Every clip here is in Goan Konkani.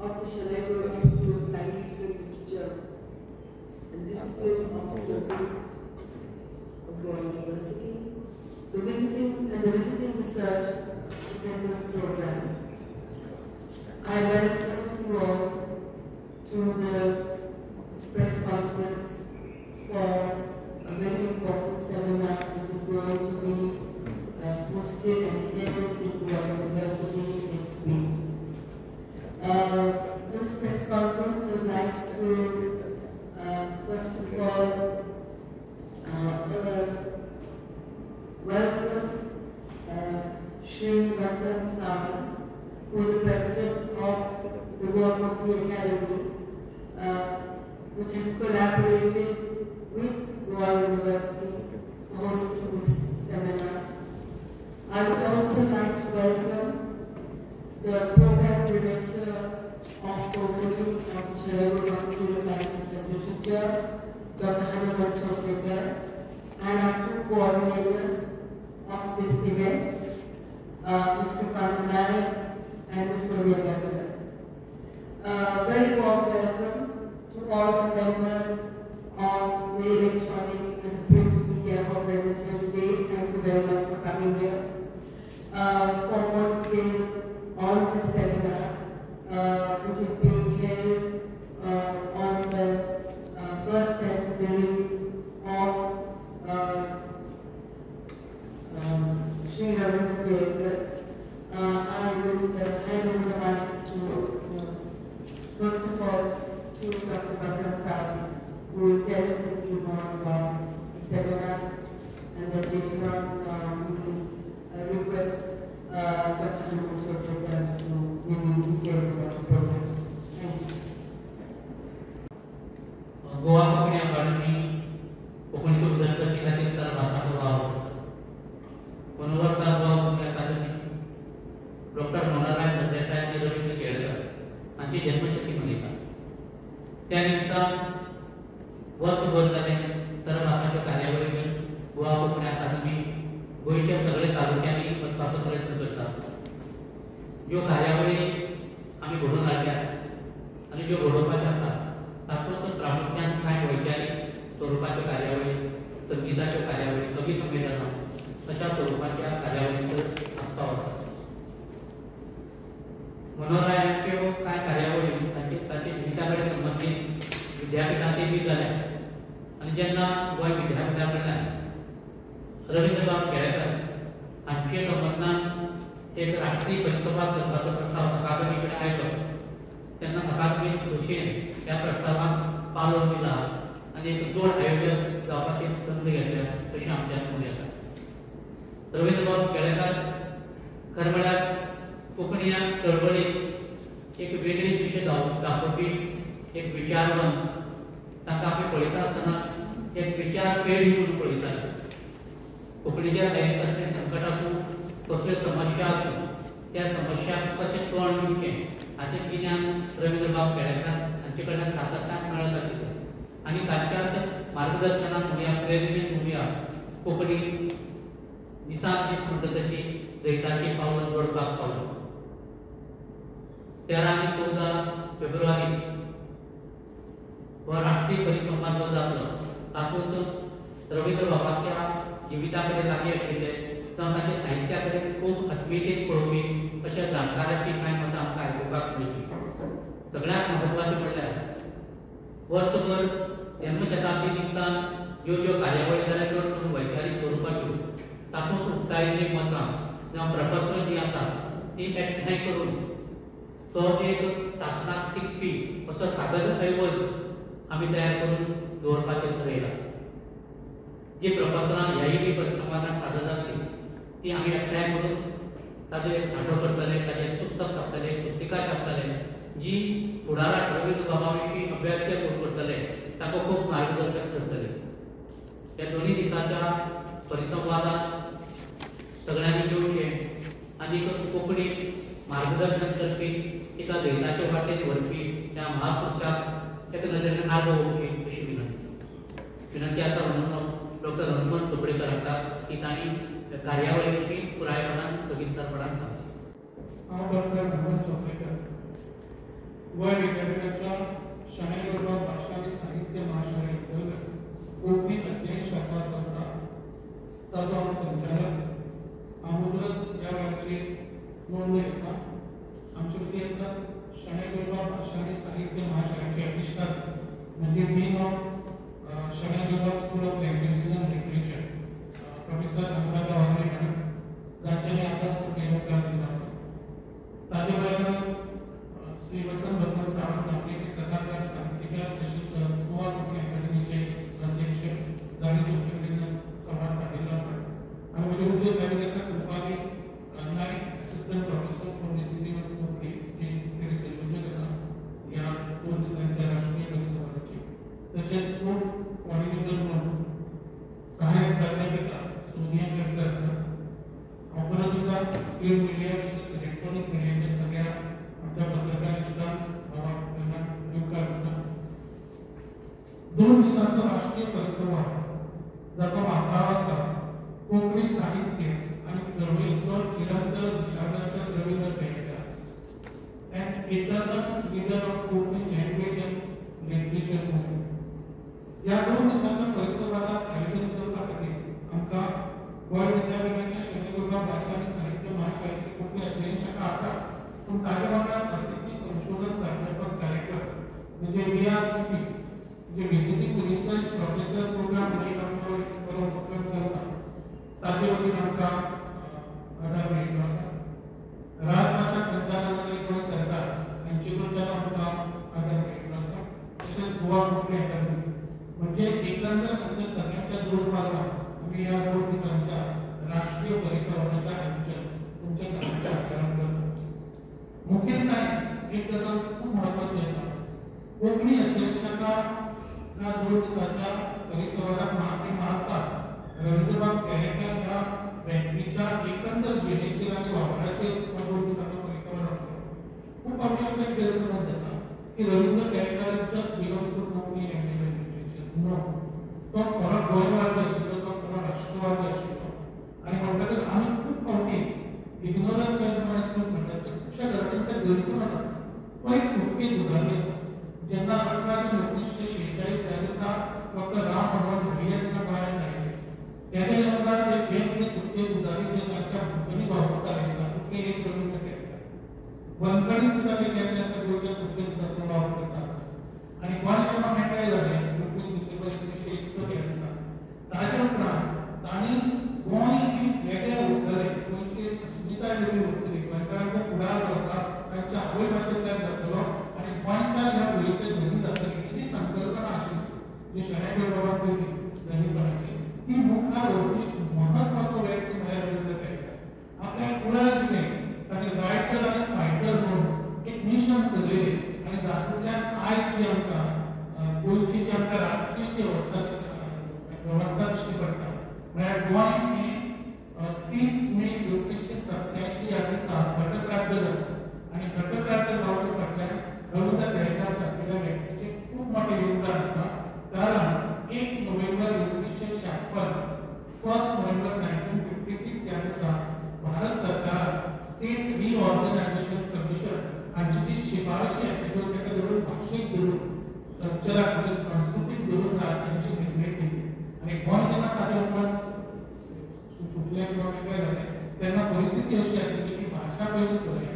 of the Shenoi Goemkar School of Language and Literature and Discipline of Konkani of Goa University, the visiting research professors program. I welcome you all to this press conference for a very important seminar which is going to be hosted and held in Goa University next week. This press conference, I would like to first of all welcome Shri Vasant Sawant, who is the president of the Goa Konkani Academy, which has collaborated with Goa University for hosting this seminar. I would also like to welcome the program director of Konkani of Shenoi Goemkar School of Language and Literature, Dr. Hanumant Chopdekar, and our two coordinators of this event, Mr. Kanu Naik and Ms. Sonia Gandhi. Very warm welcome to all the members of the electronic and the print media who are present here today. Thank you very much for coming here. For more details on this seminar, which is being held on the birth centenary of Shri Ravindra Kelekar, I will hand over the mic to, first of all, to Dr. Vasant Sawant, who will tell us a little more about the seminar, and then later on we will request Dr. Hanumant Chopdekar to give you details about the program. Thank you. Goa Konkani Akademi कोंकणीचे उदरगती खातीर तर भासाचो वावर करता. मनोहर गोवा कोंकणी अकादमी डॉक्टर मनोहरराय सरदेसाय आनी रवींद्र केळेकर हांची जन्मशती मनयता. त्या निमतान वर्सभर जालें तर भासाच्यो कार्यावळी गोवा कोंकणी अकादमी गोंयच्या सगळ्या तालुक्यांनी वचपाचो प्रयत्न करता. ज्यो कार्यावळी आमी घडोवन हाडल्यात आनी ज्यो घडोवपाच्यो आसा तातूंत प्रामुख्यान कांय वैचारीक स्वरुपाच्यो कार्यावळी, संगिताच्यो कार्यावळी, कवी संमेलनां अशा स्वरुपाच्या कार्यावळींचो आस्पाव आसा. मनोहररायांच्यो कांय कार्यावळी तांच्या जिविता कडेन संबंदीत विद्यापिठांतय बी जाल्या आनी जेन्ना गोंय विद्यापिठा कडल्यान रवींद्रबाब केळेकर हांचे संबंदान एक राष्ट्रीय परिसंवाद करपाचो प्रस्ताव अकादमी कडेन आयलो तेन्ना अकादमीन खोशयेन ह्या प्रस्तावाक पालोव दिला आनी एक जोड आयोजन जावपाची एक संद घेतल्या अशें आमच्यान म्हणूं येता. रवींद्रबाब केळेकर खरें म्हळ्यार कोंकणी चळवळीक एक वेगळी दिशा दाखोवपी एक विचारवंत. तांकां आमी पळयता आसतना एक विचार पेढी म्हणून पळयताले. कोंकणीच्या कसलें संकट आसूं, कसल्यो समस्या आसूं, त्या समस्यांक कशें तोंड दिवचें हाचें गिन्यान रवींद्रबाब केळेकर हांचे कडल्यान सातत्यान मेळत आशिल्लें आनी तांच्याच मार्गदर्शनान म्हणुया, प्रेरणेन म्हणुया, कोंकणी दिसान दीस म्हणटा तशी जैताची पावलां जोडपाक पावली. 13 आनी 14 फेब्रुवारी हो राष्ट्रीय परिसंवाद जो जातलो तातूंत रवींद्रबाबाच्या जिविता कडेन लागीं आशिल्ले जावं ताच्या साहित्या कडेन खूब आत्मीयतेन पळोवपी अशा जाणकारांची कांय मतां आमकां आयकुपाक मेळटली. सगळ्यांत म्हत्वाचें म्हणल्यार वर्सभर जन्मशताब्दी निमतान ज्यो ज्यो कार्यावळी जाल्या चड करून वैचारीक स्वरुपाच्यो तातूंत उक्तायिल्लीं मतां जावं प्रपत्र जीं आसा ती एकठांय करून तो एक सासणाक टिकपी असो कागद ऐवज आमी तयार करून दवरपाचें थारयलां. जी प्रपत्रां ह्याय बी परिसंवादान सादर जातली ती आमी एकठांय करून ताजो एक सांठो करतले, ताजें पुस्तक छापतले, पुस्तिका छापतले, जी फुडाराक रवींद्र बाबा विशीं अभ्यास करतले ताका खूब मार्गदर्शक ठरतले. ह्या दोनूय दिसाच्या परिसंवादात सगळ्यांनी येवचें आनी कोंकणी मार्गदर्शन करपी, तिका जैताचे वाटेन व्हरपी त्या महापुरुषाक एका नदरेन आर्गां ओंपची अशी विनंती. विनंती आसा म्हणून डॉक्टर हनुमंत चोपडेकर हांकां की तांणी कार्यावळी विशीं पुरायपणान सविस्तरपणान सांगचें. हांव डॉक्टर हनुमंत चोपडेकर, गोंय विद्यापीठाच्या शणै गोंयबाब भाशा आनी साहित्य महाशाळे अंतर्गत कोंकणी अध्ययन शाखा चलता ताजो हांव संचालक. हांव मुजरत ह्या वेळाचेर नोंद घेता. आमचे मदीं आसात शणै गोंयबाब भाशा आनी साहित्य महाशाळेचे अधिष्ठात म्हणजे dean of Shenoi Goembab school of languages and literature professor Anuradha Wagle madam, जांच्यांनी आतांच तुमकां येवकार दिल्लो आसा. ताजे भायर श्री वसंत भगवंत सावंत नामनेचे कथाकार, साहित्यकार तशेंच गोवा कोंकणी अकादमीचे अध्यक्ष जांणी तुमचे कडेन संवाद साधिल्लो आसा. आनी म्हजे उजवे सायडीक आसा Krupali Naik, assistant professor from discipline of Konkani, जे मुखेल संयोजक आसा ह्या 2 दिसांच्या राष्ट्रीय परिसंवादाचे. तशेंच को कॉर्डिनेटर म्हणून सहाय्यक प्राध्यापिका सोनिया केळकर आसा. हांव परत एकदां प्रिंट मिडिया तशेंच इलेक्ट्रॉनीक मिडियाच्या सगळ्या आमच्या पत्रकार इश्टांक, भावांक, भयणांक येवकार दिता. 2 दिसांचो राष्ट्रीय परिसंवाद जाचो माथाळो आसा कोंकणी साहित्य आनी चळवळींतलो चिरंतर दिशादर्शक Ravindra Kelekar and eternal leader of Konkani language and literature movement. ह्या 2 दिसांच्या परिसंवादाक आयोजन करपा खातीर आमकां गोंय विद्यापीठाच्या शणै गोंयबाब भाशा आनी साहित्य महाशाळेची कोंकणी अध्ययन शाखा आसा, पूण ताजे वांगडा अतिथी संशोधन प्राध्यापक कार्यक्रम म्हणजे VRPP म्हणजे व्हिजिटींग रिसर्च प्रोफेसर प्रोग्राम म्हणून आमचो एक बरो उपक्रम चलता, ताजे वतीन आमकां आदार मेळिल्लो आसा. राजभाशा संचालनालय गोंय सरकार हांचे कडच्यान आमकां आदार मेळिल्लो आसा. तशेंच गोवा कोंकणी अकादमी म्हणजे एकंदर आमच्या सगळ्यांच्या जोड पालवान आमी ह्या 2 दिसांच्या राष्ट्रीय परिसंवादाचें आयोजन तुमच्या सगळ्यांच्या आदारान करता. मुखेलताय एक गजाल खूब म्हत्वाची आसा, कोंकणी अध्ययन शाखा ह्या 2 दिसांच्या परिसंवादाक माती मारता रवींद्रबाब केळेकार ह्या व्यक्तीच्या एकंदर जिणेचेर आनी वावराचेर हो 2 दिसांचो परिसंवाद आसता. खूब फावटी आपल्याक गैरसमज जाता की Ravindra Kelekar just belongs to Konkani language and literature. No, तो खरो गोंयवादी आशिल्लो, तो खरो राष्ट्रवादी आशिल्लो. आनी म्हणटकच आमी खूब फावटी इग्नोरन्स एज नॉयस म्हणटात, खुबश्या गजालींच्या गैरसमज आसा. तो एक सुटके झुजारी आसा. जेन्ना 18 जून 1946 ह्या दिसा डॉक्टर राम मनोहर लोहिया जेन्ना गोंयांत आयले तेन्ना उपरांत ते वेगवेगळे सुटके झुजारी जे तांच्या भोंवतणी वावुरताले तातूंतले एक रवींद्र केळेकार. बंदखणी सुद्दां ते केल्ले आसा, गोंयच्या सुटके झुजाचो वावर करता आसतना. आनी गोंय जेन्ना मेकळें जालें 19 डिसेंबर 1961 ह्या दिसा, ताजे उपरांत तांणी गोंय एक वेगळें उरतलें, गोंयची अस्मिताय वेगळी उरतली, गोंयकारांचो फुडार जो आसा तांच्या आवय भाशेंतल्यान जातलो आनी गोंयकार ह्या भुंयेचे धनी जातले ही जी संकल्पना आशिल्ली जी शणै गोंयबाबान दिल्ली धनीपणाची, ती मुखार व्हरपी म्हत्वाचो व्यक्ती म्हळ्यार रवींद्र केळेकार. आपल्या पुराय जिणेंत तांणी रायटर आनी फायटर म्हणून एक मिशन चलयलें आनी जातूंतल्यान आयज जी आमकां गोंयची जी आमकां राजकीय जी वेवस्था दिश्टी पडटा म्हळ्यार गोंय हें 30 मे 1987 ह्या दिसा घटक राज्य जालें आनी घटक राज्य जावचे फाटल्यान रवींद्र केळेकार सारकेल्या व्यक्तीचें खूब मोठें योगदान आसा. कारण 1 नोव्हेंबर 1956 1 नोव्हेंबर 1956 ह्या दिसा भारत सरकारान स्टेट रिऑर्गनायझेशन कमिशन हांची जी शिफारशी आशिल्ल्यो ताका धरून भाशीक धरून, कल्चराक म्हणजे सांस्कृतीक धरून राज्यांची निर्णय केली. आनी गोंय जेन्ना ताच्या उपरांत सुटलें किंवा वेगळें जालें तेन्ना परिस्थिती अशी आशिल्ली की भाशा पयली चलया,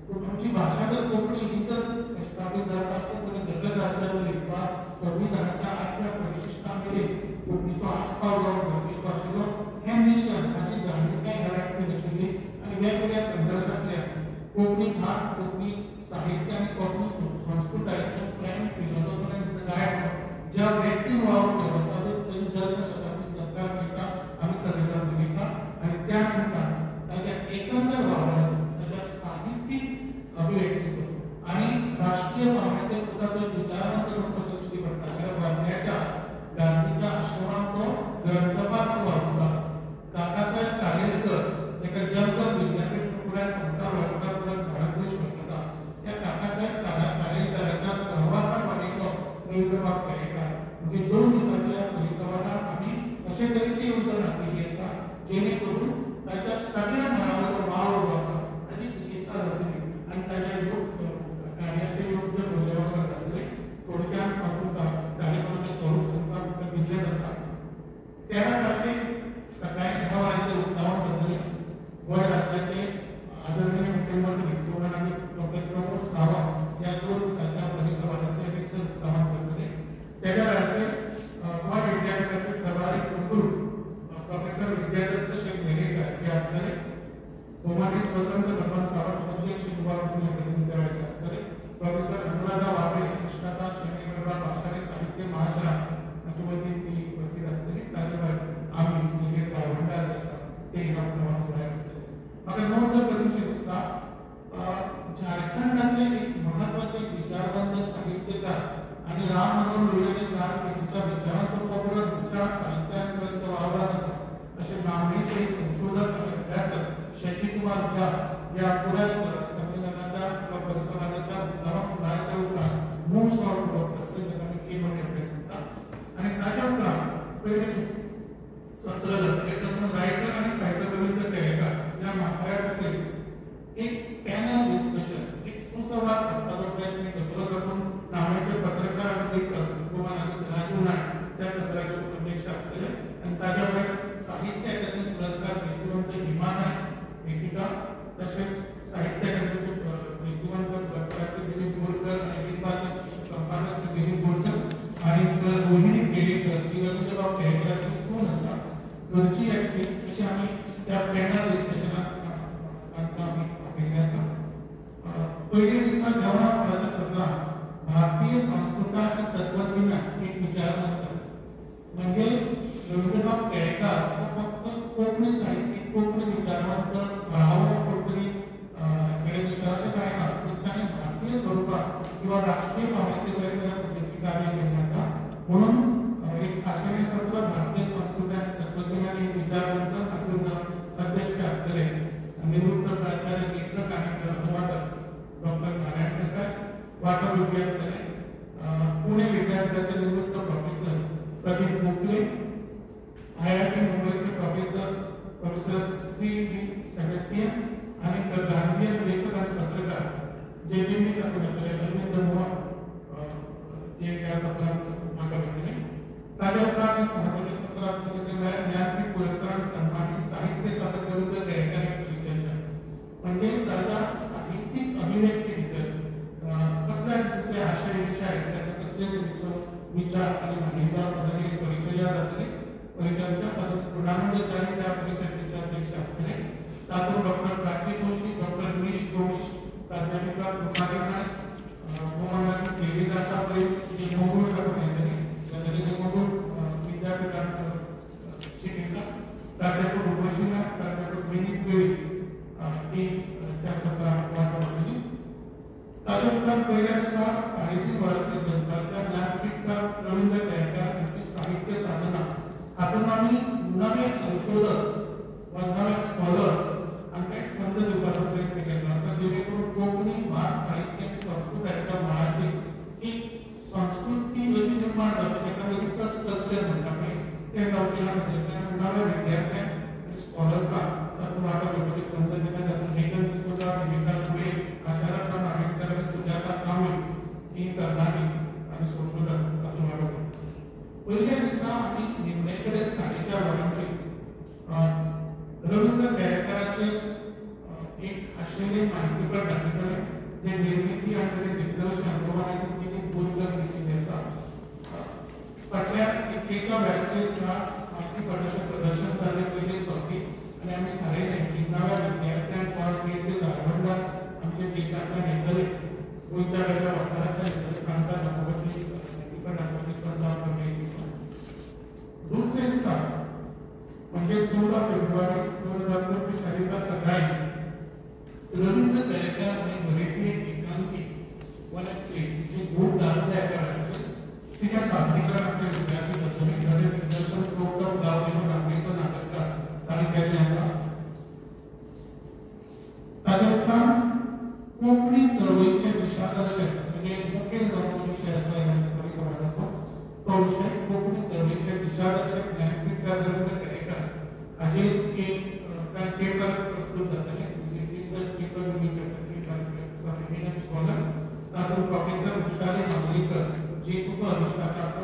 पूण आमची भाशा जर कोंकणी ही जर एस्टाब्लीश जाता आसत जाल्यार घटक राज्या मेरेन वा संविधानाच्या 8व्या परिशिश्टा मेरेन कोंकणीचो आस्पाव जावप गरजेचो आशिल्लो. हें मिशन हाची जाणविकाय ह्या व्यक्तीक आशिल्ली आनी वेगवेगळ्या संघर्शांतल्यान कोंकणी भास, कोंकणी साहित्य आनी कोंकणी संस्कृतायेचो फ्रेंच फिलॉसॉफर आनी गायड ज्या व्यक्तीन वावर केलो ताजो जल्म शताब्दी सरकार मेळटा, आमी सगळे मनयता. आनी त्या निमतान ताच्या एकंदर वावराचो, ताच्या साहित्यीक अभिव्यक्तीचो आनी राष्ट्रीय पांवड्याचेर सुद्दां तो विचारवंत म्हणून कसो दिश्टी पडटा. कारण वर्ध्याच्या गांधीच्या आश्रमांचो ग्रंथपाल तो वावुरता. काकासाहेब कालेलकर ताका जगभर विद्यापीठ पुराय संवसार वळखता, पुराय भारत देश वळखता. त्या काकासाहेब कालेलकराच्या सहवासात वाडिल्लो रवींद्रबाब केळेकार. म्हणजे 2 दिसांच्या परिसंवादात आमी अशे तरेची येवजण आखिल्ली आसा जेणे करून ताच्या सगळ्या मळावयलो वावर जो आसा ताची चिकित्सा जातली आनी ताच्या कार्याचे योग्य अनुराधा वागळे अधिष्ठाता शणै गोंयबाब भाशा आनी साहित्य महाशाळा हाचे वतीन ती उपस्थित आसतली. ताजे भायर आमी मुखेल जाळवणदार जे आसा ते ह्या प्रमाण फुडार आसतले. म्हाका नोंद करूंक दिसता झारखंडाचे एक महत्वाचे विचारवंत साहित्यकार आनी राम मनोहर लोहिया आनी गांधी हांच्या विचारांचो पगडो हांच्या साहित्यान पर्यंत वावरान आसा अशें नामनेचे एक संशोधक आनी अभ्यासक शशिकुमार झा ह्या पुराय संमेलनाच्या किंवा परिसंवादाच्या उक्तावण सुवाळ्याच्या उपरांत मूळ सॉल्व करप जाका आमी की नोट एड्रेस म्हणटा आनी ताच्या उपरांत पयलें सत्र जातलें. तातूंत रायटर आनी फायटर रवींद्र केळेकार ह्या म्हाताऱ्या खातीर एक पॅनल डिस्कशन, एक सुसंवाद सादपाचो प्रयत्न करतलो. तातूंत नामनेचे पत्रकार आनी लेखक राजू नायक त्या सत्राचे अध्यक्ष आसतले आनी ताच्या भायर साहित्य अकादमी पुरस्कार जैतिवंत हिमा नायक लेखिका, तशेंच साहित्य अकादमीचे जैतिवंत पुरस्काराचे दिलीप बोरकर आनी बिंबाचे संपादक दिलीप बोरकर आनी रोहिणी केळेकर ही रवींद्रबाब केळेकराची सून आसा, घरची व्यक्ती अशी आमी त्या पॅनल डिस्कशनाक तांकां आमी आपयिल्लें आसा. पयले दिसा जेवणा फळाच्या सत्रांत भारतीय संस्कृताय आनी तत्वगिन्यान एक विचारवंत म्हणजे रवींद्रबाब केळेकार हो फक्त कोंकणी साहित्यीक, कोंकणी विचारवंत, थळावो कोण तरी अकॅडमिशियन अशें कांय ना, पूण तांणी भारतीय स्वरुपात किंवा राष्ट्रीय पांवड्याचेर वेगवेगळ्या पद्दतीचें कार्य केल्लें आसा. म्हणून एक खाशेलें सत्र भारतीय संस्कृताय आनी तत्वगिन्यान एक विचारवंत हातूंत अध्यक्ष आसतले निवृत्त प्राचार्य लेखक आनी अनुवादक डॉक्टर नारायण देसाय, वांटो घेवपी आसतले पुणे विद्यापीठाचे निवृत्त प्रोफेसर प्रदीप गोखले, IIT मुंबईचे प्रोफेसर सी.डी. सेबेस्टियन आनी गांधीयन लेखक आनी पत्रकार जे दिल्ली साकून येतले अरविंद मोहन जे ह्या सत्रांत वांटो घेतले. ताच्या उपरांत एक म्हत्वाचें सत्र आसतलें तें म्हळ्यार ज्ञानपीठ पुरस्कारान सन्मानीत साहित्य साधक रवींद्र केळेकार एक परिचर्चा, म्हणजे ताच्या साहित्यीक अभिव्यक्ती भितर कसल्या तरेचे आशय विशय आयिल्ले, कसले तरेचो विचार आनी मांडिल्लो आसा ताची एक परिचर्या जातली. परिचर्चा तातूंत पूर्णानंद च्यारी त्या परिचर्चेचे अध्यक्ष आसतले. तातूंत डॉक्टर प्राची जोशी, डॉक्टर गिरीश गोमीश, प्राध्यापिका कृपाली नायक, गोमनाथ देवीदासा पै जे मंगळूर साकून येतली, जातली मंगळूर विद्यापिठांत शिकयता, प्राध्यापक उर्वशी नायक, प्राध्यापक विनीत वेळी ही त्या सत्रांत वांटो घेतली. ताच्या उपरांत पयल्या दिसा 3:30 वरांचेर दनपारच्या ज्ञानपीठकार रवींद्र केळेकार हांची साहित्य साधना हातूंत आमी नवे संशोधक वा नवे स्कॉलर्स हांकां एक संद दिवपाचो प्रयत्न केल्लो आसा, जेणे करून कोंकणी भास, साहित्य आनी संस्कृतायेच्या मळाचेर एक संस्कृती अशी निर्माण जावची, ताका आमी रिसर्च कल्चर म्हणटा पळय तें जावचें ना खातीर नव्या विद्यार्थ्यांक आनी स्कॉलर्सांक तातूंत वांटो घेवपाची संद दिल्या. तातूंत मेघन डिसोजा, विवेका फुले, आशालता नावेलकर आनी सुजाता कांबळे ही तरणाटी आनी संशोधक तातूंत वांटो घेतला. पयल्या दिसा आमी निमणे कडेन 4:30 वरांचेर रवींद्र केळेकाराचेर एक खाशेलें म्हायतीपट दाखयतले जे निर्मिती आनी ताचें दिग्दर्शन गोवान दिलीप बोरकर केल्लें आसा. फाटल्या एका वेळाचेर ह्या म्हायतीपटाचें प्रदर्शन जालें पयलेच फावटी आनी आमी थारायलें की नव्या विद्यार्थ्यांक वा जे जाळवणदार आमच्या देशांतल्यान येतले, गोंयच्या वेगळ्या वाठारांतल्यान येतले, तांकां दाखोवपाची म्हायतीपट दाखोवपाची संद आमकां मेळची. दुसरे दिसा म्हणजे 14 फेब्रुवारी 2025 ह्या दिसा सकाळी रवींद्र केळेकार आनी बरयल्ली एक एकांकी वनस्पती जी खूब गाजल्या एका वेळाचेर तिच्या सादरीकरण आमचे विद्यार्थी जातले. ताचें दिग्दर्शन गौतम गावडे नामनेचो नाटककार तांणी केल्लें आसा. ताच्या उपरांत कोंकणी चळवळीचें दिशादर्शक म्हणजे मुखेल जो विशय आसा ह्या परिसंवादाचो तो विशय कोंकणी चळवळीचें दिशादर्शक ज्ञानपीठकार रवींद्र केळेकार हाजेर एक कांय पेपर प्रस्तूत जातले, म्हणजे रिसर्च पेपर स्कॉलर. तातूंत प्रोफेसर वृषाली मांद्रेकर जी उप अधिष्ठाता आसा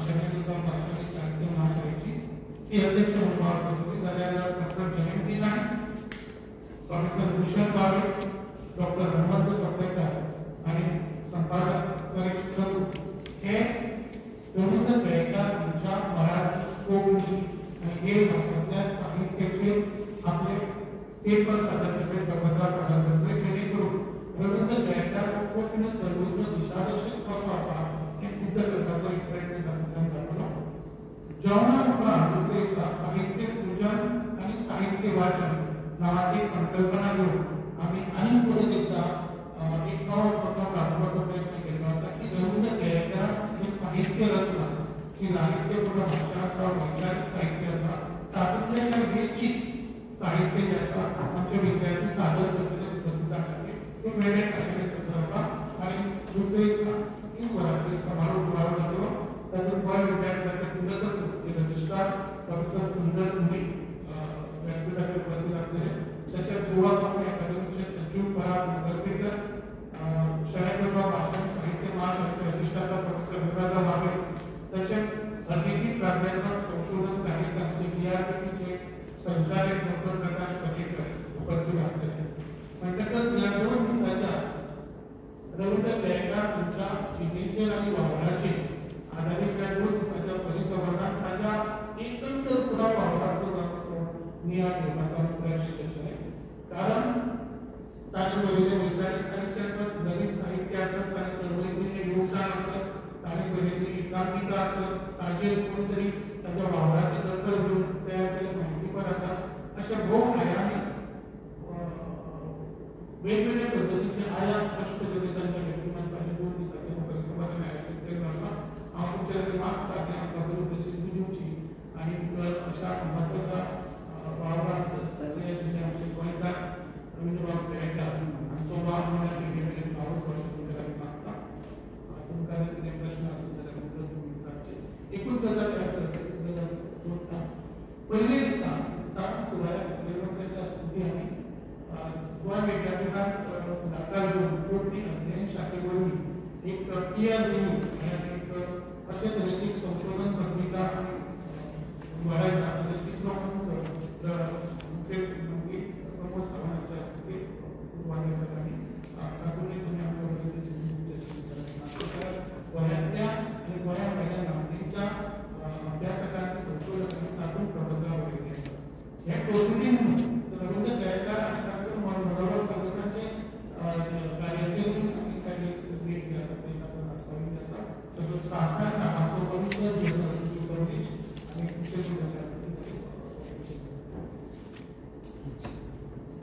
शणै गोंयबाब भाशा आनी साहित्य महाशाळेची, ती अध्यक्ष म्हणून वावर करतली. जाल्यार doctor Jayanti Naik, professor Bhushan Bave, doctor Hanumant Kaprekar आनी संपादक परेश प्रभू हे रवींद्र केळेकार हांच्या मराठी, कोंकणी आनी हेर भाशांतल्या साहित्याचेर आपले पेपर सादर करतले, प्रपत्रां सादर करतले, जेणे करून रवींद्र केळेकार कोंकणी चळवळीचो जेवणा उपरांत दुसरे दिसा साहित्य सृजन आनी साहित्य वाचन नांवाची एक संकल्पना घेवन आमी आनी परत एकदां एक नवो उपक्रम राबोवपाचो प्रयत्न केल्लो आसा की रवींद्र केळेकारान जें साहित्य रचलां की लालित्यपूर्ण भाशा आसा, वैचारीक साहित्य आसा, तातूंतलें कांय वेंचीक साहित्य जें आसा आमचे विद्यार्थी सादर करतले उपस्थित आसतले. एक वेगळें खाशेलें सत्र आसा. आनी दुसरे दिसा 3 वरांचेर समारोप सुवाळो जातलो. तातूंत गोंय विद्यापीठाचे कुलसचीव रजिस्ट्रार प्रोफेसर सुंदर मुळीक व्यासपीठाचेर उपस्थित आसतले. तशेंच गोवा कोंकणी अकादमीचे सचीव पराग नगरसेकर, शणै गोंयबाब भाशा आनी साहित्य महाशाळेचे अधिष्ठाता प्रोफेसर अनुराधा वाघे, तशेंच अतिथी प्राध्यापक संशोधन कार्यक्रम डीआरपीचे संचालक डॉक्टर प्रकाश पटेकर उपस्थित आसतले. म्हणटकच ह्या 2 दिसाच्या रवींद्र केळेकार हांच्या जिणेचेर आनी वावराचेर आदारीत ह्या 2 दिसाच्या परिसंवादात ताच्या एकंदर पुराय वावराचो आसा तो नियाळ घेवपाचो आमी प्रयत्न करतले. कारण ताणें बरयलें वैचारीक साहित्य आसत, ललित साहित्य आसत, ताणें चळवळींत दिल्लें योगदान आसत, ताणें बरयल्ली एकांकिका आसत, ताचेर कोणी तरी ताच्या वावराची दखल घेवन तयार केल्ले म्हायतीपट आसात. अशे भोव आयामी वेगवेगळ्या पद्दतीचे आयाम स्पश्ट केले तांच्या व्यक्तिमत्वाचे 2 दिसांचे परिसंवाद आमी आयोजीत केल्लो आसा. हांव तुमचे लागीं मागता की आमकां बरी प्रसिद्धी दिवची आनी अशा म्हत्वाच्या वावरांत सगळे आशिल्ले आमचे गोंयकार रवींद्रबाब केळेकार हांचो वावर म्हणल्यार वेगळे मेरेन पावोवचो अशें तुमचे लागीं मागता. तुमकां जर कितें प्रश्न आसत जाल्यार तुमी विचारचे. एकूच गजाल गजाल जोडटा, पयले दिसा तातूंत सुवाळ्याक मुखेलमंत्र्याच्या हस्तुकीं आमी गोंय विद्यापीठांत फुडाकार घेवन कोंकणी अध्ययन शाखे वरवीं एक पीआर रिव्यू म्हळ्यार एक अशे तरेची एक संशोधन पत्रिका आमी उजवाडायता. म्हणजे तिसरो अंक मुखेलमंत्री प्रमोद सावंत हांच्या हस्तुकीं उजवाडायतात आमी. तातूंतय तुमी आमकां बरी दिसून गोंयांतल्या आनी गोंया भायल्या नामनेच्या अभ्यासकांनी संशोधकांनी तातूंत प्रबंधां बरयल्लीं आसात. हे प्रोसिडींग रवींद्र केळेकार आनी खास करून मनोहरबाब सरदेसांचे कार्याचेरूय आमी कांय लेख जे आसात ते तातूंत आस्पाविल्ले आसा. तातूंत 6